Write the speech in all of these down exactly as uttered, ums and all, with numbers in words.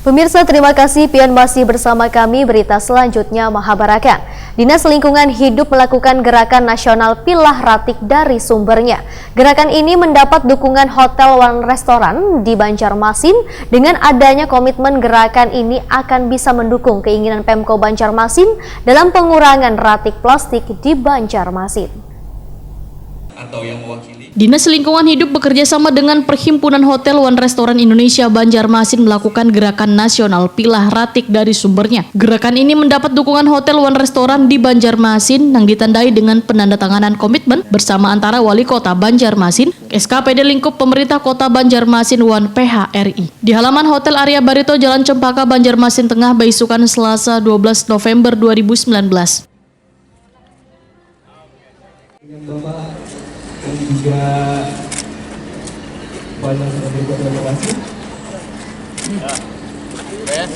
Pemirsa, terima kasih pian masih bersama kami. Berita selanjutnya mahabarakan. Dinas Lingkungan Hidup melakukan gerakan nasional pilah ratik dari sumbernya. Gerakan ini mendapat dukungan hotel wan restoran di Banjarmasin. Dengan adanya komitmen, gerakan ini akan bisa mendukung keinginan Pemko Banjarmasin dalam pengurangan ratik plastik di Banjarmasin. Atau yang mewakili. Dinas Lingkungan Hidup bekerja sama dengan Perhimpunan Hotel wan Restoran Indonesia Banjarmasin melakukan gerakan nasional pilah ratik dari sumbernya. Gerakan ini mendapat dukungan hotel wan restoran di Banjarmasin yang ditandai dengan penandatanganan komitmen bersama antara Wali Kota Banjarmasin, S K P D Lingkup Pemerintah Kota Banjarmasin wan P H R I. Di halaman Hotel Arya Barito, Jalan Cempaka, Banjarmasin Tengah, baisukan Selasa dua belas November dua ribu sembilan belas. Dengan Bapak dan juga banyak sekali terima kasih. Ya,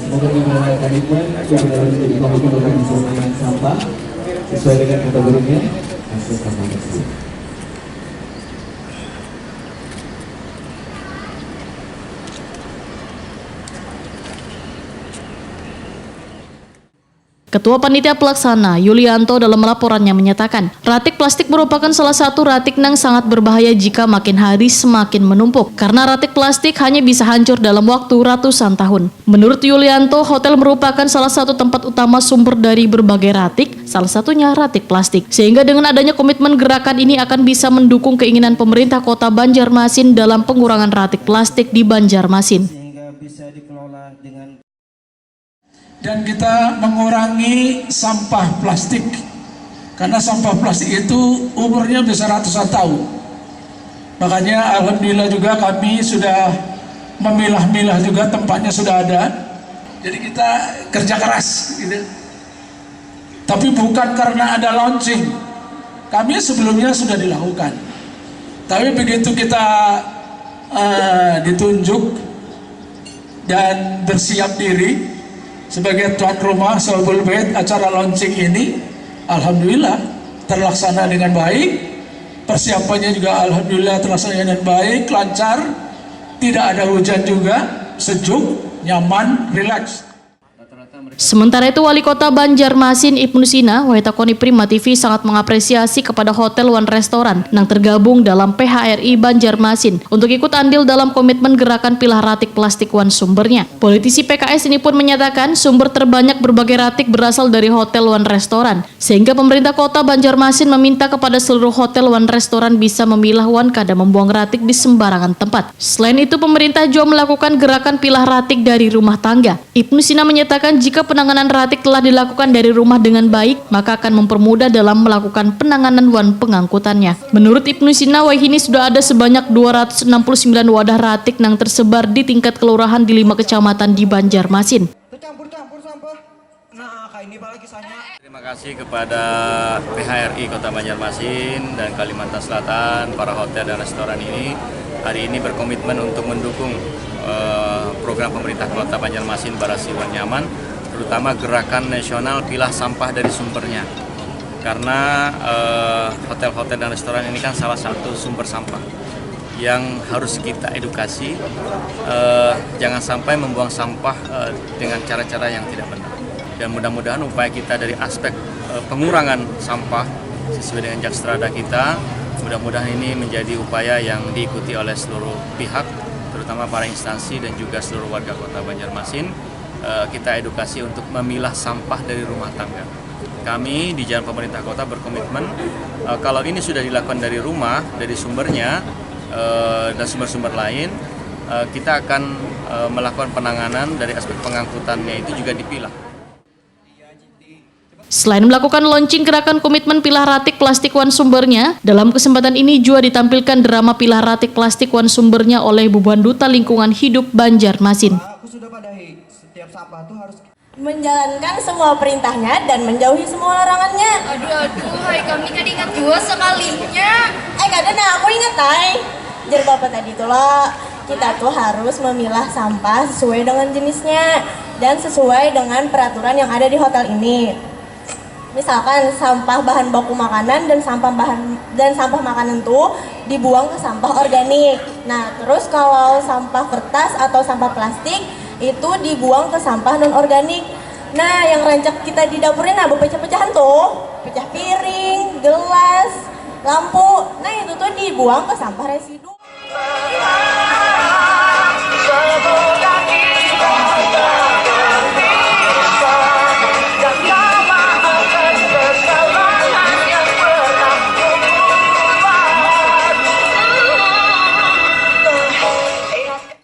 semoga dengan komitmen kita harus jadi komitmen untuk bisa mengurangi sampah sesuai dengan kategorinya. Hasil sampah tersebut. Ketua Panitia Pelaksana, Yulianto, dalam laporannya menyatakan, ratik plastik merupakan salah satu ratik nang sangat berbahaya jika makin hari semakin menumpuk, karena ratik plastik hanya bisa hancur dalam waktu ratusan tahun. Menurut Yulianto, hotel merupakan salah satu tempat utama sumber dari berbagai ratik, salah satunya ratik plastik. Sehingga dengan adanya komitmen, gerakan ini akan bisa mendukung keinginan pemerintah Kota Banjarmasin dalam pengurangan ratik plastik di Banjarmasin. Sehingga bisa dikelola dengan Dan kita mengurangi sampah plastik, karena sampah plastik itu umurnya bisa ratusan tahun. Makanya, alhamdulillah juga, kami sudah memilah-milah juga, tempatnya sudah ada. Jadi, kita kerja keras gitu. Tapi bukan karena ada launching. Kami sebelumnya sudah dilakukan. Tapi begitu kita, eh, ditunjuk dan bersiap diri sebagai tuan rumah Sohibul Bait acara launching ini, alhamdulillah terlaksana dengan baik. Persiapannya juga alhamdulillah terlaksana dengan baik, lancar, tidak ada hujan juga, sejuk, nyaman, rileks. Sementara itu, Wali Kota Banjarmasin, Ibnu Sina, wayah takoni Prima T V, sangat mengapresiasi kepada hotel wan restoran nang tergabung dalam P H R I Banjarmasin untuk ikut andil dalam komitmen gerakan pilah ratik plastik wan sumbernya. Politisi P K S ini pun menyatakan, sumber terbanyak berbagai ratik berasal dari hotel wan restoran, sehingga pemerintah Kota Banjarmasin meminta kepada seluruh hotel wan restoran bisa memilah wan kada membuang ratik di sembarangan tempat. Selain itu, pemerintah juga melakukan gerakan pilah ratik dari rumah tangga. Ibnu Sina menyatakan, jika penanganan ratik telah dilakukan dari rumah dengan baik, maka akan mempermudah dalam melakukan penanganan wan pengangkutannya. Menurut Ibnu Sina, wayahini sudah ada sebanyak dua ratus enam puluh sembilan wadah ratik nang tersebar di tingkat kelurahan di lima kecamatan di Banjarmasin. Tercampur-campur sampah. Nah, kayak ini, Pak, lagi kisahnya. Terima kasih kepada P H R I Kota Banjarmasin dan Kalimantan Selatan, para hotel dan restoran ini hari ini berkomitmen untuk mendukung, eh, program pemerintah Kota Banjarmasin Barasih wan Nyaman, terutama gerakan nasional pilah sampah dari sumbernya. Karena, eh, hotel-hotel dan restoran ini kan salah satu sumber sampah yang harus kita edukasi, eh, jangan sampai membuang sampah, eh, dengan cara-cara yang tidak benar. Dan mudah-mudahan upaya kita dari aspek, eh, pengurangan sampah sesuai dengan Jakstrada kita, mudah-mudahan ini menjadi upaya yang diikuti oleh seluruh pihak, terutama para instansi dan juga seluruh warga Kota Banjarmasin. Eh, kita edukasi untuk memilah sampah dari rumah tangga. Kami di jalan pemerintah kota berkomitmen, eh, kalau ini sudah dilakukan dari rumah, dari sumbernya, eh, dan sumber-sumber lain, eh, kita akan, eh, melakukan penanganan dari aspek pengangkutannya itu juga dipilah. Selain melakukan launching gerakan komitmen pilah ratik plastik wan sumbernya, dalam kesempatan ini juga ditampilkan drama pilah ratik plastik wan sumbernya oleh Bubuhan Duta Lingkungan Hidup Banjarmasin. Aku sudah padahi, setiap sampah tuh harus menjalankan semua perintahnya dan menjauhi semua larangannya. Aduh, aduh, hai kami kada ingat jua sekalinya. Eh, kada nah, aku ingat, ai. Jar bapak tadi tuh, lo, kita tuh harus memilah sampah sesuai dengan jenisnya dan sesuai dengan peraturan yang ada di hotel ini. Misalkan sampah bahan baku makanan dan sampah bahan dan sampah makanan tuh dibuang ke sampah organik. Nah, terus kalau sampah kertas atau sampah plastik itu dibuang ke sampah non organik. Nah, yang rancak kita di dapurnya nah berpecah-pecahan tuh, pecah piring, gelas, lampu. Nah, itu tuh dibuang ke sampah residu.